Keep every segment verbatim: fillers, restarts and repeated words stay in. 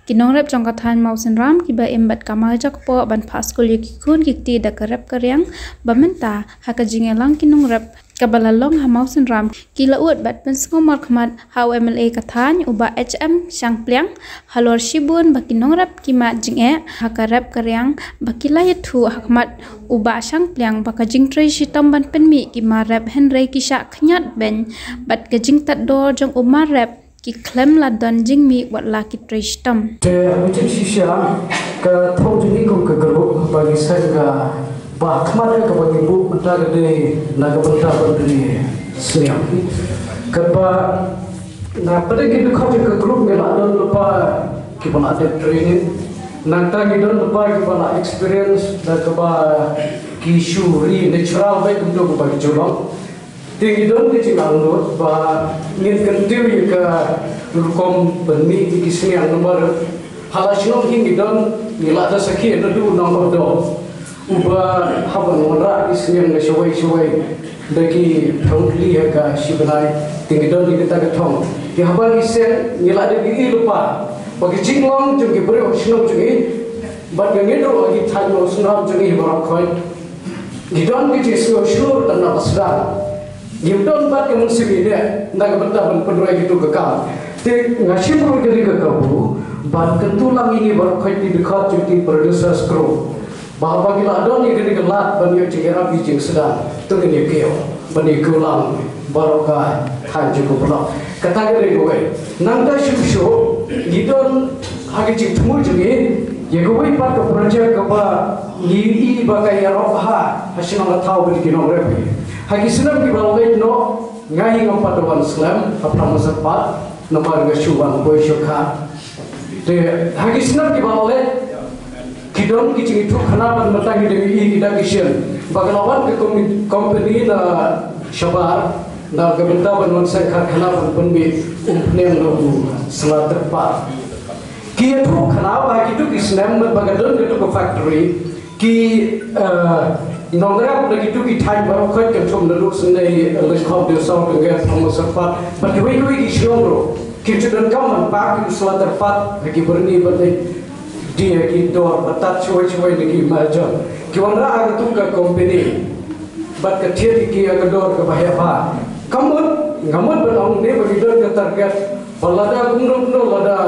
Ki nongrep jong ka thaiñ Mawsynram kiba im bad ka mar jakpoh ban phah skul ïa ki khun ki kti da ka rep ka riang, ba mynta ha ka jingïalang ki nongrep kaba la long ha Mawsynram, ki la ud bad pynsngewmar khmat ha u M L A ka thaiñ u Bah H M Shangpliang, halor shibun ba ki nongrep ki mad jingeh ha ka rep ka riang, ba ki la ïathuh ha khmat u Bah Shangpliang ba ka jingtrei shitom ban pynmih ki mar rep hynrei ki shah khñiot beiñ bad ka jingtad dor jong u mar rep ki khlem la don jingmih wat la ki trei shitom. Te ha ka jingshisha ka thong jong ngi kum ka group ba ngi seng ka ba khmat ka ba ngi buh mynta ka dei na ka bynta ban pynmih sniang. Kaba na pdeng ki dkhot jong ka group ngi la don lypa kiba la dep training. Nangta ngi don lypa kiba la experience da kaba ki shu ri natural beit kumto kaba ki ju long. Te ngi don ka jingangnud ba ngin kyntiew ïa ka rukom pynmih ïa ki sniang namar ha la shnong hi ngi don, ngi la da sakhi naduh u nongordor uba haba wanrah ki sniang na shawei shawei da ki phew tylli ha ka shi bnai. Te ngi don ïa kata ka thong. Te haba ngi seng ngi la da ki i lypa ba ka jinglong jong ki briew ha shnong jong ngi bad ka ngi ruh ha ki thaiñ Mawsynram jong ngi baroh khoit. Ngi don ki jingsngew shlur tang na ba sdang. Ngim don bad ka mynsiem ïeh na ka bynta ban pynroi kito ki kam. Te nga shim ruh kane ka kabu ban kyntu lang ïa ngi baroh khoit ki dkhot jong ki producers group. Ba haba ki la don ïa kane ka lad ban ïoh jingïarap ïa jingsdang, to ngin ïa kiew ban ïa kiew lang baroh ka thaiñ jong ka block. Kata ka dei kawei. Nangta shuh shuh ngi don ha ka jingthmu jong ngi ïa kawei pat ka project kaba ngi i ba ka ïarap ha ha shnong ha thaw bad ki nongrep. Ha ki snem kiba la leit noh nga hi ngam pat da wan slem ha Pharmacare pat namar nga shu wan poi sha ka. Te ha ki snem kiba la leit ki don ki jingïathuhkhana ban mynta ngi dang i ki da ki shen ba ka la wan ka kom- company na shabar na ka bynta ban wan seng karkhana ban pynmih umphniang na u sla tyrpad. Ki ïathuhkhana ba ha kitu ki snem ba ka don kitu ka factory ki eh, nongrep na kitu ki thaiñ baroh khoit kan thum naduh Synei, Lyngkhop, Dewsaw, Tyngeh, Pharmacare pat bad kiwei kiwei ki shnong ruh ki ju donkam ban pah ki u sla tyrpad ha ki byrni bad leit die ha ki dor ba tad shawei shawei na ki mahajon. Ki wanrah ha katu ka company bad ka thied ïa ki ha ka dor kaba heh bha. Ka mut nga mut ban ong ne ba ngi don ka target ba lada kumno kumno lada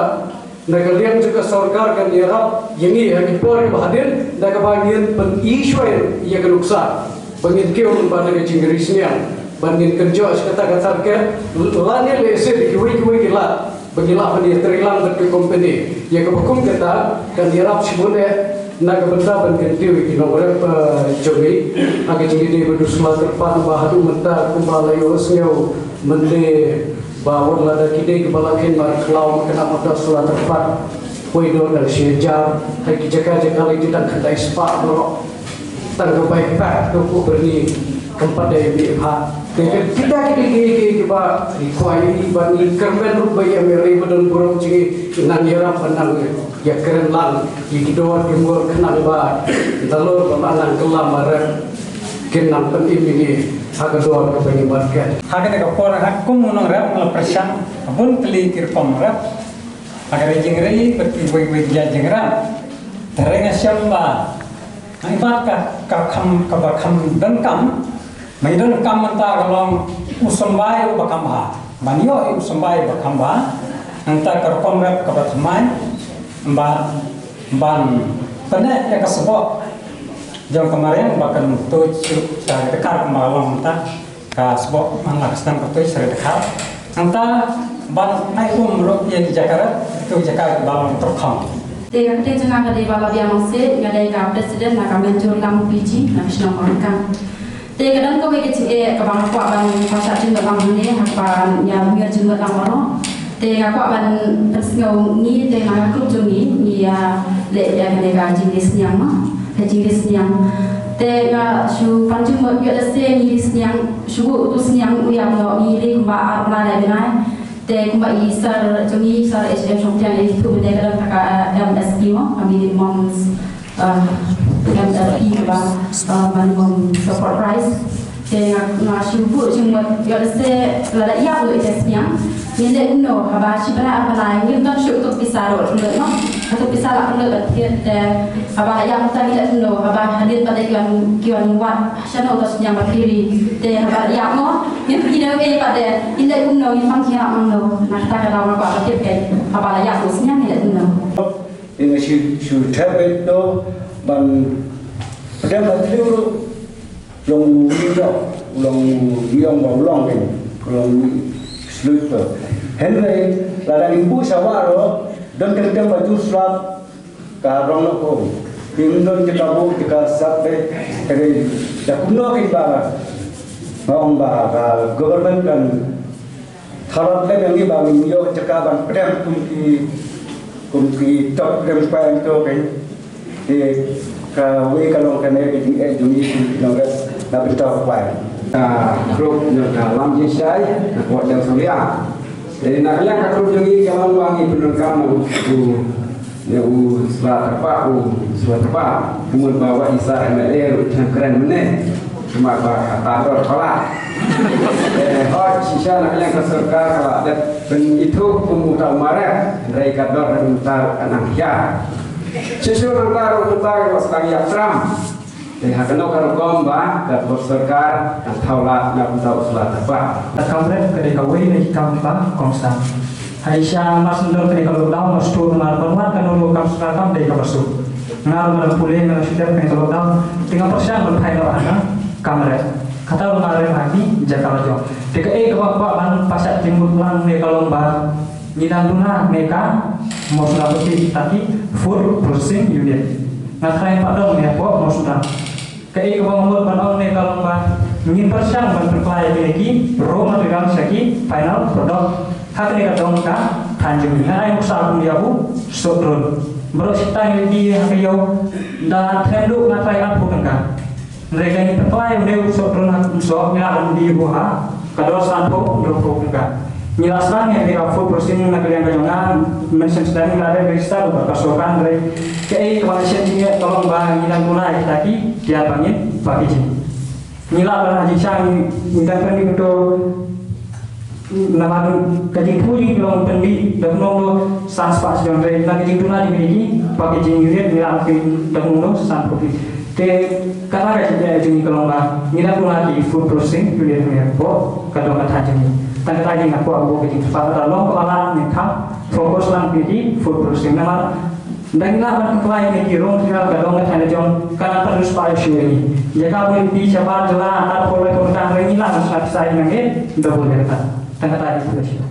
na ka liang jong ka sorkar kan ïarap ïa ngi ha ki por kiba hadien da kaba ngin pyni shuwa ïa ka nuksa ba ngin kiew lyngba da ka jingri sniang ba ngin kynjoh sha kata ka target. Lane lehse da kiwei kiwei ki lad ba ngi lah ban ïatreilang bad ka company ïa kaba kum kata kan ïarap shibun eh na ka bynta ban kyntiew ïa ki nongrep, eh, jong ngi ha ka jingïadei bad u sla tyrpad ba haduh mynta kumba la ïohsngew mynta ba wat lada ki dei kiba la kheiñ mar khlaw ma kane mynta u sla tyrpad poi dor tang shi hajar ha ki jaka jaka lei ki dang khyndai spah baroh. Tang ka bai pack ka ku byrni kam pat dei bih bha. Te ka kita ki dei ki ki kiba ki khwai ba ngi kyrmen ruh ba ïa me rei ba don burom jong ngi nang ïarap ba nang ïa kren lang ïa ki dor ki mur khnang ba nalor ba ma nang kylla ma rep kin nang pynim ïa ngi ha ka dor kaba ngi market. Ha kane ka por ha kum u nongrep nga la pyrshang bun tylli ki rukom rep ha ka ri jingrei bad kiwei kiwei ki jait jingrep. Te nga shem ba Nang ibat ka, ka kham, kaba kham donkam, ba ngi donkam mynta ka long u symbai uba kham bha. Ban ïoh ïa u symbai uba kham bha, nangta ka rukom rep kaba thymmai, ba, ban pynneh ïa ka sboh jong ka mariang ba kan tuid sha ka dkhar kumba long mynta. Ka sboh man la ka sdang ka tuid sha ka dkhar. Nangta ban ai um ruh ïa ki jaka rep, ki jaka ba long tyrkhong. Te ka kyrteng jong nga ka dei Bah Labiang Mawsiej, nga dei ka president na ka Menjurlang P G na ka shnong Mawryngkang. Te ka don kawei ka jingeh kaba nga kwah ban pynshah jingmut lang hangne ha kaba ngi ïa jingmut lang baroh. Te nga kwah ban pynsngew ngi te na ka group jong ngi ngi ïa leh ïa kane ka jingri sniang mo. Ka jingri sniang. Te nga shu pan jingmut ïoh lehse ngi ri sniang shu buh utu sniang u ïap noh ngi ri kumba ar bnai lai bnai. Te kumba i sir jong ngi sir H M Shongtiang i tu mynta ka dang ka M S P mo ka minimum uh, M S P kaba uh, minimum support price. Te nga nga shu buh jingmut ïoh lehse lada ïap noh ïa ka sniang. Ngin leh kumno haba shi bnai ar bnai ngim don shuh uto u pisa ruh, kumno, no? Uto u pisa la kumno ban thied, te haba la ïap mynta ngin leh kumno haba hadien pat de ki wan, ki wan wad shano uto u synñiang ba khiri. Te haba la ïap mo, ngin pyni ïa u pat de, ngin leh kumno, ngin pang ki ïa mano. Na kata ka daw nga kwah ban tip kein, haba la ïap uto u synñiang ngin leh kumno. Ïa nga shu, shu thep ïa to ban pdiang ba tliw ruh. Long u ïong, long u ïong ba u long kein, long u slip to. Hynrei lada ngin buh sha wah ruh, don teng teng ba ju slap ka rong noh ko. Ngim don jaka buh jaka sap de, hynrei da kumno kein ba nga ong ba ka government kan tharat lem ïa ngi ba ngin ïoh jaka ban pdiang kum ki, kum ki top rank pyrshah to kein. Te kawei ka long kane ka jingeh jong ngi ki nongrep na bynta u paidbah. Ka group jong ka Lam Jingshai na Port Jong Suria. Te na ka liang ka group jong ngi ka long ba ngi pyndonkam na u, u, na u Sla Tyrpah, u Sla Tyrpah. Kumno ba Wah Isa M L A ruh jingkren mynne. Kumba ka ta dor pala. Eh, hoi, shisha na ka liang ka sorkar ka la dep pynithuh kum uta u mareh, hynrei ka dor ka dum ta ka nang hiar. Shisha nang ta ruh nang ta ka sdang ïa tram. Te ha kano ka rukom ba ka sorkar kan thaw lad na uta u Sla Tyrpah. Ka kam rep ka dei kawei na ki kam ba kongsan. Haisha mar shu don kane ka lockdown, mar shu tur mar ban wan kano ruh kam sngewthuh kam dei kaba suk. Nga ruh nga pule nga shu dep kane ka lockdown. Te nga pyrshang ban phai noh ha ka kam rep. Kata ruh nga rep ha ki jaka la jong. Te kaei kaba kwah ban pynshai jingmut lang ne ka long ba ngi dang duna ne ka mosla pati ta ki food processing unit. Nga tharai pat dang ne hapoh mosla. Kaei kaba nga mut ban ong ne ka long ba ngin pyrshang ban pynkylla ïa kine ki raw material sha ki final product. Ha kane ka dong ka than jong ngi, nga ai nuksa kum ïa u soh drone. Baroh shi tang ïa ki ha ka ïew da them duh nga tharai arphew tyngka. Hynrei ka ngin pynkylla ïa une u soh drone ha kum soh ngi la ban die u ha ka dor sanphew hynriewphew tyngka. Ngi la sdang ïa ka food processing na ka liang ka jong nga, mynshem sdang ngi la dep register bad ka sorkar, hynrei kaei kaba nga shem jingeh ka long ba ngi dang duna ïa kita ki tiar ba ngin packaging. Ngi lah ban ha jingshisha ngi dang pynmih to namar ka jingpynmih ngi long pynmih da kumno kumno san spah sdang, hynrei na ka jingduna jong ngi ki packaging unit ngi lah ban pynmih da kumno kumno san spah. Te kata ka jingeh jong ngi ka long ba ngi dang duna ki food processing unit ngi hapoh ka dong ka than jong ngi. Tang kata ngi hapoh hapoh ka jingspah kata long kaba lah ngi kham focus lang ki food processing namar Dang ngi lah ban khlaiñ ïa ki rong ki ka dong ka thaiñ jong ka nang pynrus ba ïa shu ïa ngi. Ïa ka bun pi shabar jylla arphew lai phew tyngka, ngi lah ban sngap sa ïa ngi double ïa kata. Tang kata ïa ki pynrus.